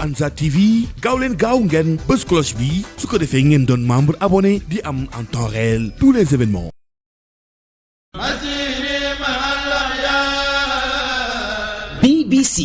Ansar TV gaaw leen gaaw ngeen bës cloche bi su ko defee ngeen doon membre abonné di am en temps réel tous les événements. BBC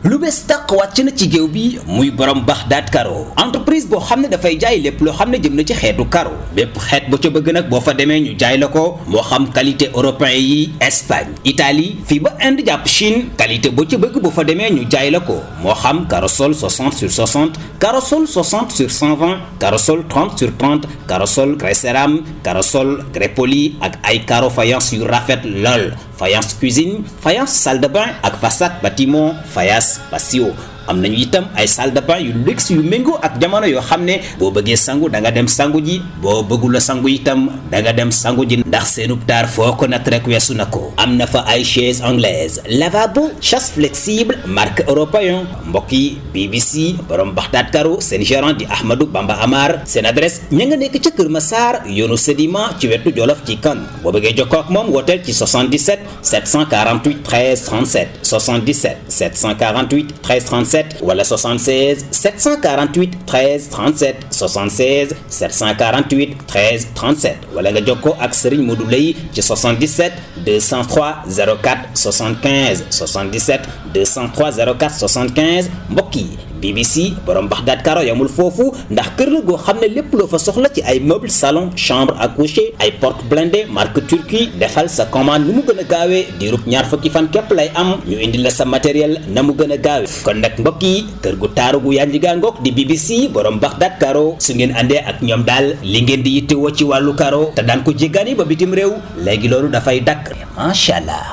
lu bees tàq wàcc na ci géew bi muy borom Baghdad Caro entreprise boo xam ne dafay jaay lépp loo xam ne jëm na ci xeetu caro bépp xeet boo ca bëgg nag boo fa demee ñu jaay la ko moo xam qualité européen yi Espagne Italie fii ba Inde jàpp Chine qualité boo ca bëgg boo fa demee ñu jaay la ko moo xam Carosol 60/60 Carosol 60/120 Carosol 30/30 Carosol grès cérame Carosol grès poli ak ay caro faïence yu rafet lool faïence cuisine faïence salle de bain ak façade bâtiment faïence patio am nañu itam ay salle de bain yu luxe yu méngoo ak jamono yoo xam ne boo bëggee sangu da nga dem sangu ji boo bëggula sangu itam da nga dem sangu ji ndax seenub taar foo ko natt rek weesu na ko am na fa ay chaise anglaise lavabo chasse flexible marque européen mbokk yi BBC borom Baghdad Caro seen gérant di Ahmadou Bamba Amar seen adresse ña nga nekk ca Kër Massar yoonu Sédiment ci wetu Jolof ci kan boo bëggee jokkoo ak moom wooteel ci 77 748 13 37 77 748 13 37 wala 76 748 13 37 76 748 13 37 wala nga jokkoo ak Serigne Modou Lay ci 77 203 04 75 77 203 04 75 mbokk yi BBC borom Baghdad Caro yamul foofu ndax kër la goo xam ne lépp loo fa soxla ci ay meuble salon chambre à coucher ay porte blindée marque turquie defal sa commande nu mu gën a gaawee diirub ñaar fukki fan képp lay am ñu indi la sa matériel na mu gën a gaawee kon nag mbokk yi kër gu taaru gu yanji gaa ngoog di BBC borom Baghdad Caro su ngeen àndee ak ñoom daal li ngeen di yittewoo ci wàllu caro te daan ko jéggaani ba bitim réew léegi loolu dafay dakk macha allah.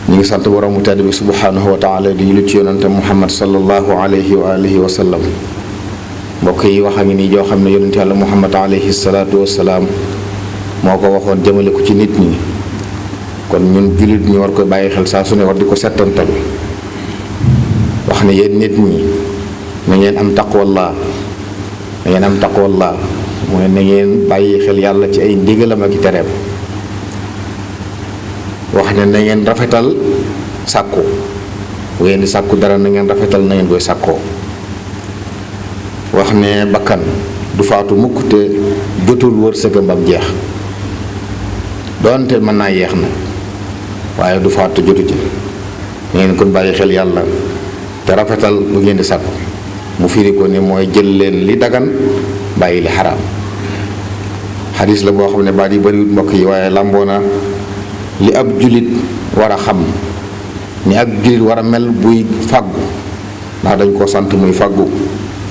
ñu ngi sant borom mu tedd bi subhanahu wa taala di julli ci yonante Muhammad sallallahu alayhi wa alihi wa sallam mbokk yi wax a ngi nii joo xam ne yonente yàlla Muhammad alayhi salaatu wasalaam moo ko waxoon jëmale ko ci nit ñi kon ñun jullit ñu war koy bàyyi xel saa su ne war di ko settantal wax ne yéen nit ñi na ngeen am taqwallah na ngeen am taqwallah mooy na ngeen bàyyi xel yàlla ci ay ndigalam ak i tereem wax ne na ngeen rafetal sàkku bu ngeen di sàkku dara na ngeen rafetal na ngeen koy sàkkoo wax ne bakkan du faatu mukk te jotul wërsëgam bam jeex doonte mën naa yeex na waaye du faatu jotu ci ngeen kon bàyyi xel yàlla te rafetal lu ngeen di sàkku mu firi ko ni mooy jël leen li dagan bàyyi li xaraam xadis la boo xam ne baat yi bariwut mbokk yi waaye làmboo na li ab jullit war a xam ni ak jullit war a mel buy fàggu ndax dañ koo sant muy fàggu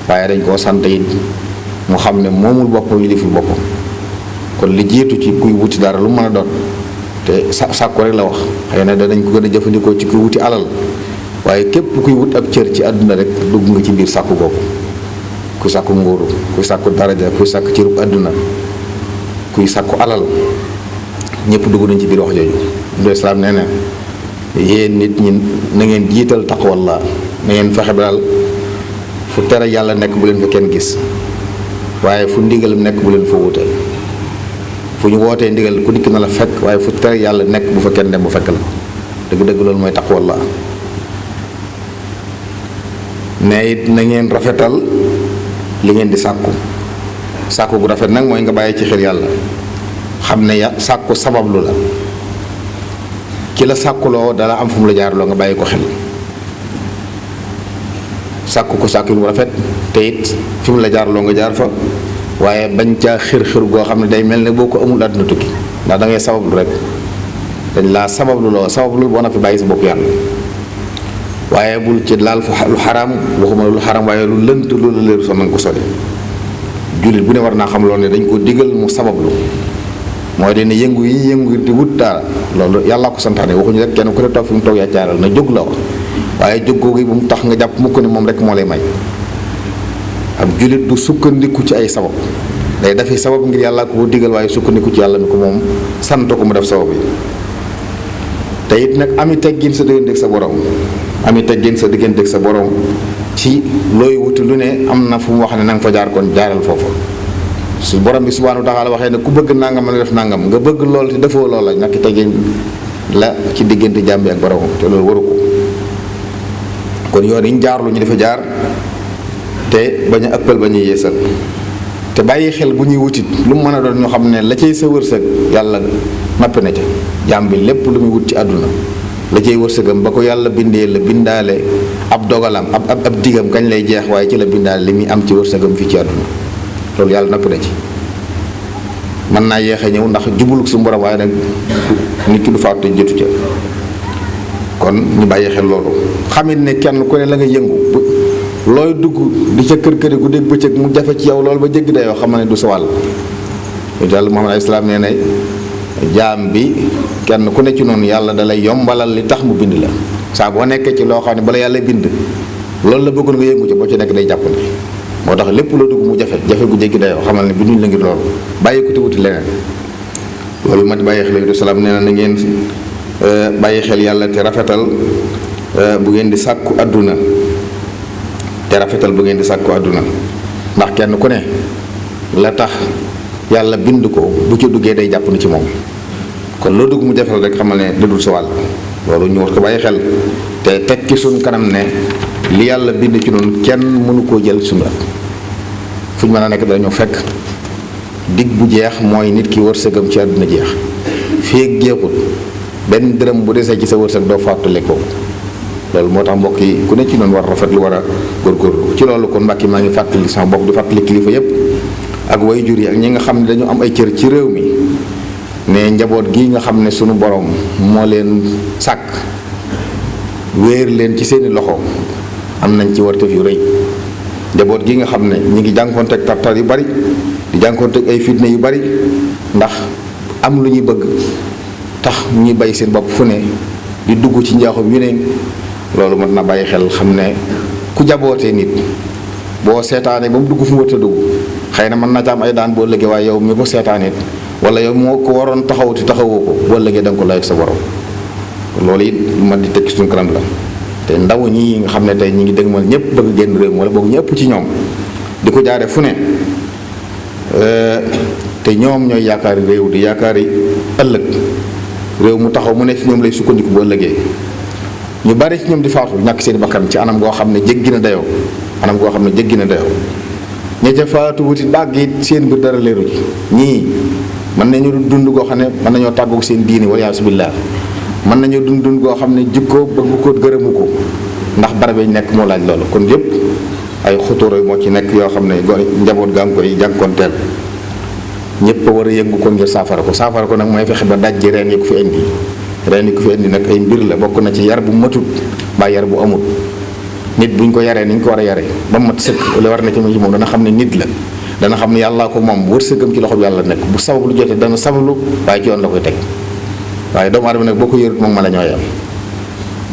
waaye dañ koo sant it mu xam ne moomul boppam yiliful boppam kon li jiitu ci kuy wuti dara lu mën a doon te sàkku rek la wax xëy na danañ ko gën a jëfandikoo ci kuy wuti alal waaye képp kuy wut ab cër ci àdduna rek dugg nga ci biir sàkku googu kuy sàkku nguuru kuy sàkku daraja kuy sàkku cërub àdduna kuy sàkku alal ñëpp dugg nañ ci biir wax jooju du islaam nee na yéen nit ñi na ngeen jiital taqwallah na ngeen fexe daal fu tere yàlla nekk bu leen fa kenn gis waaye fu ndigalam nekk bu leen fa wuute fu ñu wootee ndigal ku dikk na la fekk waaye fu tere yàlla nekk bu fa kenn dem bu fekk la dëgg-dëgg loolu mooy taqwallah ne it na ngeen rafetal li ngeen di sàkku gu rafet nag mooy nga bàyyi ci xel yàlla xam ne sàkku sabablu la ki la sàkkuloo dala am fu mu la jaarloo nga bàyyi ko xel sàkku ko sàkku lu rafet te it fi mu la jaarloo nga jaar fa waaye bañ caa xir-xir goo xam ne day mel ne boo ko amul àdduna tukki ndax da ngay sabablu rek dañ laa sabablu boo na fi bàyyi sa bopp yàlla waaye bul ci laal fu lu xaraam waxuma lu xaraam waaye lu lënt lu la leeru so nanga ko sori jullit bu ne war naa xam loolu ne dañ ko digal mu sabablu mooy dina yëngu yi yëngu di wut dara loolu yàllaa ko santaane waxuñu rek kenn ku ne toog fi mu toog yaa caaral na jóg la wax waaye jóg googu bu mu tax nga jàpp mukk ne moom rek moo lay may ab jullit du sukkandiku ci ay sabab day defi sabab ngir yàllaa ko digal waaye sukkandiku ci yàlla mi ko moom sant ko mu def sabab yi te it nag ami teggin sa digganteeg sa borom ami teggin sa digganteeg sa borom ci looy wuti lu ne am na fu mu wax ne na nga fa jaar kon jaaral foofu su borom bi subhanahu wa taala waxee ne ku bëgg nangam na def nangam nga bëgg lool te defoo loola ñàkk teggin la ci diggante jaam bi ak borom te loolu waru ko. kon yoon yi ñu jaar lu ñu dafa jaar te bañ a ëppal bañ a yeesal te bàyyi xel bu ñuy wutit lu mu mën a doon ñoo xam ne la cay sa wërsëg yàlla nappi na ca. jaam bi lépp lu muy wut ci àdduna la cay wërsëgam ba ko yàlla bindee la bindaale ab dogalam ab digam kañ lay jeex waaye ci la bindaale li muy am ci wërsëgam fii ci àdduna loolu yàlla nappi na ci. mën naa yéex a ñëw ndax jubuluk su borom waaye nag nit ki du faatu jotu ca. kon ñu bàyyi xel loolu xamit ne kenn ku ne la nga yëngu looy dugg di ca kër këri guddeeg bëccëg mu jafe ci yow loolu ba jéggi dayoo xam ne du sa wàll. yàlla Muhammad alayhi salaam nee na jaam bi kenn ku ne ci noonu yàlla da lay yombalal li tax mu bind la saa boo nekkee ci loo xam ne bala yàlla bind loolu la bëggoon nga yëngu ci boo ci nekk day jàpp ne moo tax lépp loo dugg mu jafe gu jéggi dayoo xamal ne binduñ la ngir loolu bàyyi ko te wuti leneen. loolu ma di bàyyi xel alayhi salaam nee na ngeen bàyyi xel yàlla te rafetal bu ngeen di sàkku àdduna ndax kenn ku ne la tax yàlla bind ko bu ci duggee day jàpp ni ci moom kon loo dugg mu jafal rek xamal ne dëdul sa wàll. loolu ñu war ko bàyyi xel te teg ci suñ kanam ne li yàlla bind ci noonu kenn mënu koo jël suñu at fu ñu mën a nekk dañoo fekk dig bu jeex mooy nit ki wërsëgam ci àdduna jeex feeg jeexut benn dërëm bu desee ci sa wërsëg doo fàttale ko. loolu moo tax mbokk yi ku ne ci noonu war rafet lu war a góorgóorlu ci loolu kon mbàkki maa ngi fàttali sama bopp di fàttali kilifa yépp ak way jur yi ak ñi nga xam ne dañu am ay cër ci réew mi ne njaboot gi nga xam ne sunu borom moo leen sàkk wéer leen ci seeni loxo am nañ ci warteef yu rëy. njaboot gi nga xam ne ñi ngi jànkoonteeg tartar yu bari di jànkoonteeg ay fitna yu bari ndax am lu ñuy bëgg tax ñuy bay seen bopp fu ne di dugg ci njaaxum yu ne loolu mën na bàyyi xel xam ne ku jabootee nit boo seetaanee ba mu dugg fu mu wërta dugg xëy na mën na ca am ay daan boo ëllëgee waaye yow mi ko seetaanee wala yow moo ko waroon taxawuti taxawoo ko boo ëllëgee da nga ko lay ak sa borom loolu it lu ma di teg ci suñu kanam la. te ndaw ñi nga xam ne tey ñi ngi dëgmal ñëpp bëgg génn réew mi wala boog ñëpp ci ñoom di ko jaare fu ne te ñoom ñooy yaakaari réew di yaakaari ëllëg réew mu taxaw mu ne ci ñoom lay sukkandiku bu ëllëgee ñu bari ci ñoom di faatu ñàkk seen bakkan ci anam goo xam ne jéggi na dayoo ña ca faatu wuti bàgg it seen mbir dara leeru ji ñii mën nañu dund goo xam ne mën nañoo tàggoog seen diini wala yaasu billaah mën nañoo dund goo xam ne jikko bëgg ko gërëmu ko ndax barab yi nekk moo laaj loolu kon yépp ay xutóoro moo ci nekk yoo xam ne njaboot gaa ngi koy jànkoonteel ñëpp a war a yëngu ko ngir saafara ko nag mooy fexe ba dajji reen yi ko fi indi nag ay mbir la bokk na ci yar bu matut ba yar bu amut nit buñ ko yaree ni ñu ko war a yaree ba mat sëkk la war na ci moom dana xam ne nit la dana xam ne yàllaa ko moom wërsëgam ci loxo bi yàlla nekk bu sabab lu jotee dana sabablu waaye ci yoon la koy teg waaye doomu aadama nag boo ko yërut moom ma la ñoo yam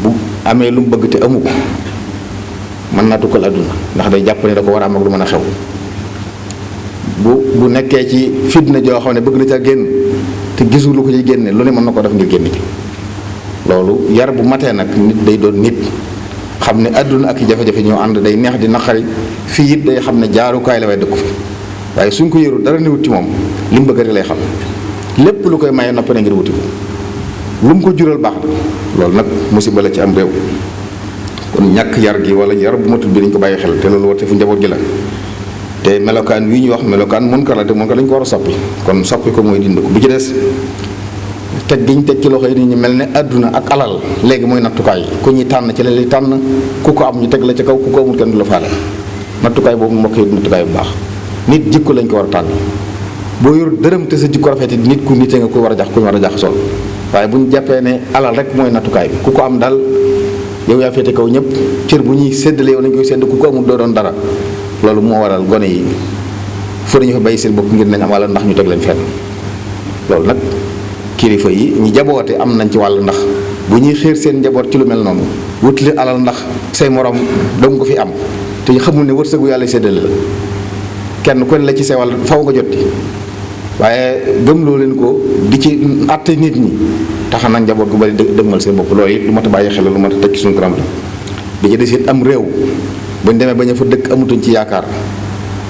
bu amee lu mu bëgg te amu ko mën naa tukkal àdduna ndax day jàpp ne da ko war a am ak lu mën a xew bu nekkee ci fitna joo xam ne bëgg na ca génn te gisul lu ko ci génne lu ne mën na ko def ngir génn ci loolu yar bu matee nag nit day doon nit xam ne àdduna ak i jafe-jafe ñoo ànd day neex di naqari fii it day xam ne jaarukaay la waaye dëkku fi waaye suñ ko yërul dara newut ci moom li mu bëgg rek lay xam lépp lu koy maye nopp na ngir wuti ko lu mu ko jural baax na loolu nag musiba la ci am réew kon ñàkk yar gi wala yar bu matul bi dañ ko bàyyi xel te loolu warte fu njaboot gi la te melokaan wi ñu wax melokaan munkar la te munkar dañ ko war a soppi kon soppi ko mooy dindi ko bi ci des teg giñ teg ci loxo yi nit ñi mel ne àdduna ak alal léegi mooy nattukaay ku ñuy tànn ci la li tànn ku ko am ñu teg la ca kaw ku ko amul kenn du la faale nattukaay boobu mbokk yi nattukaay bu baax nit jikko lañ ko war a tànn boo yor dërëm te sa jikko rafet nit ku nite nga ko war a jax ku ñu war a jax sol waaye bu ñu jàppee ne alal rek mooy nattukaay bi ku ko am daal yow yaa féete kaw ñëpp cër bu ñuy séddale yow nañ koy sédd ku ko amul doo doon dara loolu moo waral gone yi fu nañu fa bàyyi seen bopp ngir nañ am wàll ndax ñu teg leen fenn loolu nag kilifa yi ñi jaboote am nañ ci wàll ndax bu ñuy xiir seen njaboot ci lu mel noonu wutli alal ndax say morom dong ko fi am te xamul ne wërsëgu yàlla séddale la kenn ku ne la ci say wàll faw nga jotti waaye gëmloo leen ko di ci àtte nit ñi tax na njaboot gu bari dëgmal seen bopp loolu it lu mat a bàyyi xel lu mat a teg ci suñu kanam la bi ci des it am réew buñ demee ba ñu fa dëkk amatuñ ci yaakaar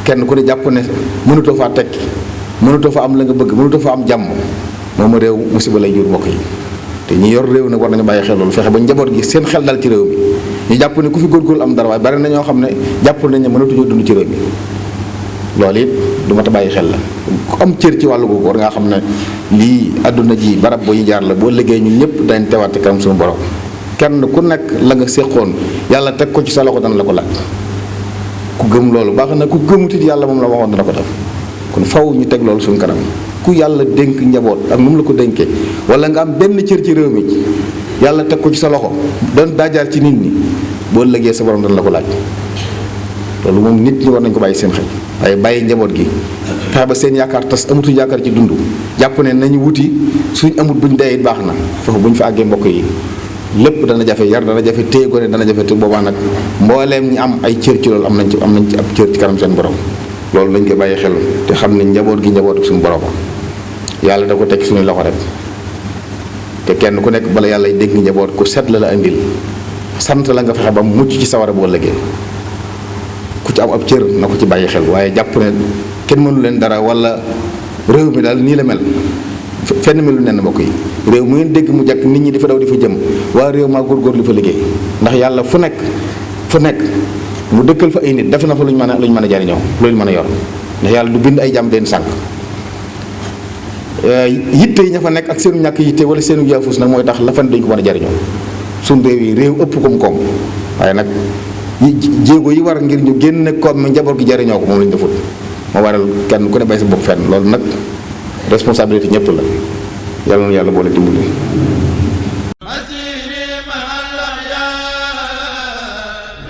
kenn ku ne jàpp ne mënutoo faa tekki mënutoo fa am la nga bëgg mënutoo fa am jàmm moom réew musiba lay jur mbokk yi. te ñi yor réew nag war nañu bàyyi xel loolu fexe ba njaboot gi seen xel dal ci réew mi ñu jàpp ne ku fi góorgóorlu am dara waaye bari na ñoo xam ne jàpp nañ ne mënatuñoo dund ci réew mi loolu it du mat a bàyyi xel la ku am cër ci wàllu googu war ngaa xam ne lii àdduna ji barab boo ñu jaar la boo liggéey ñun ñëpp dañ teewaat ci kanam suñu borom kenn ku nekk la nga séqoon yàlla teg ko ci sa loxo dana la ko laaj ku gëm loolu baax na ku gëmut it yàlla moom la waxoon dana ko def kon faw ñu teg loolu suñu kanam ku yàlla dénk njaboot ak nu mu la ko dénkee wala nga am benn cër ci réew mi yàlla teg ko ci sa loxo doon daajaar ci nit ñi boo liggéey sa borom dana la ko laaj loolu moom nit ñi war nañu ko bàyyi seen xel waaye bàyyi njaboot gi fexe ba seen yaakaar tas amatuñ yaakaar ci dund jàpp ne nañu wuti suñ amut buñ dee it baax na foofu bu ñu fa àggee mbokk yi lépp dana jafe yar dana jafe téye gone dana jafe te boobaa nag mbooleem ñi am ay cër ci loolu am nañ ci ab cër ci kanam seen borom loolu lañ koy bàyyi xel te xam ne njaboot gi njabootu suñu borom yàlla da ko teg suñuy loxo rek te kenn ku nekk bala yàlla dégg njaboot ku set la andil sant la nga fexe ba mucc ci sawara boo ëllëgee ku ci am ab cër na ko ci bàyyi xel waaye jàpp ne kenn mënu leen dara wala réew mi daal nii la mel fenn melu nen mbokk yi réew mu ngeen dégg mu jàkk nit ñi di fa daw di fa jëm waa réew maa góorgóor li fa liggéey ndax yàlla fu nekk mu dëkkal fa ay nit def na fa lu ñu mën a jariñoo loolu mën a yor ndax yàlla du bind ay jàmm den sànq yitte yi ña fa nekk ak seenu ñàkk yitte wala seenu yaafus nag mooy tax la fan dañ ko mën a jariñoo suñ réew yi réew ëpp koom-koom waaye nag jéego yi war ngir ñu génn koom mi njaboot gi jariñoo ko moom lañu defut moo waral kenn ku ne bay sa bopp fenn loolu nag responsabilité ñëpp la yàlla na yàlla boole dimbali.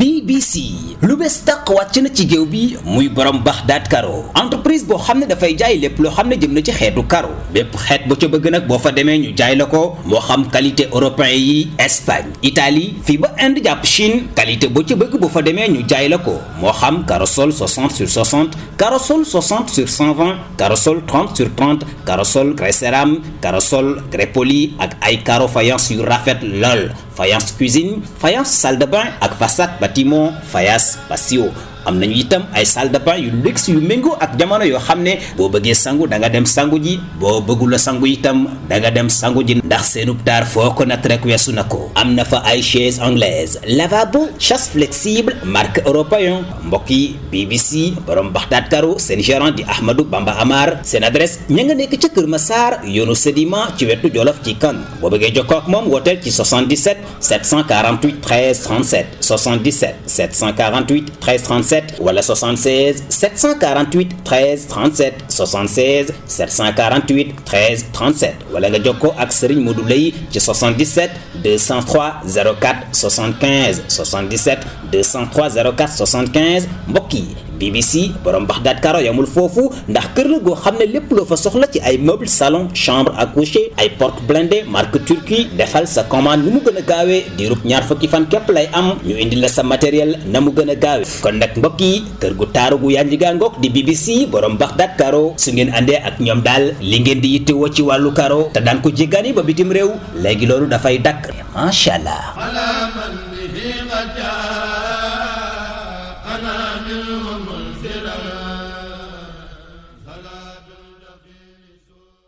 BBC lu bees tàq wàcc na ci géew bi muy borom Baghdad Caro entreprise boo xam ne dafay jaay lépp loo xam ne jëm na ci xeetu caro bépp xeet boo ca bëgg nag boo fa demee ñu jaay la ko moo xam qualité européen yi Espagne Italie fii ba Inde jàpp Chine qualité boo ca bëgg boo fa demee ñu jaay la ko moo xam Carosol 60/60 Carosol 60/120 Carosol 30/30 Carosol grès cérame Carosol grès poli ak ay caro faïence yu rafet lool faïence cuisine faïence salle de bain ak façade bâtiment faïence patio am nañu itam ay salle de bain yu luxe yu méngoo ak jamono yoo xam ne boo bëggee sangu da nga dem sangu ji boo bëggula sangu itam da nga dem sangu ji ndax seenub taar foo ko nat rek weesu na ko am na fa ay chaise anglaise lavabo chasse flexible marque européen mbokk yi BBC borom Baghdad Caro seen gérant di Ahmadou Bamba Amar seen adresse ña nga nekk ca Kër Massar yoonu Sédiment ci wetu Jolof ci kan boo bëggee jokkoo ak moom wooteel ci 77 748 13 37 77 748 13 37 wala 76 748 13 37 76 748 13 37 wala nga jokkoo ak Serigne Modou Lay ci 77 203 04 75 77 203 04 75 mbokk yi BBC borom Baghdad Caro yamul foofu ndax kër la goo xam ne lépp loo fa soxla ci ay meuble salon chambre à coucher ay porte blindée marque turquie defal sa commande nu mu gën a gaawee diirub ñaar fukki fan képp lay am ñu indi la sa matériel na mu gën a gaawee kon nag mbokk yi kër gu taaru gu yanji gaa ngoog di BBC borom Baghdad Caro su ngeen àndee ak ñoom daal li ngeen di yittewoo ci wàllu caro te daan ko jéggaani ba bitim réew léegi loolu dafay dakk macha allah.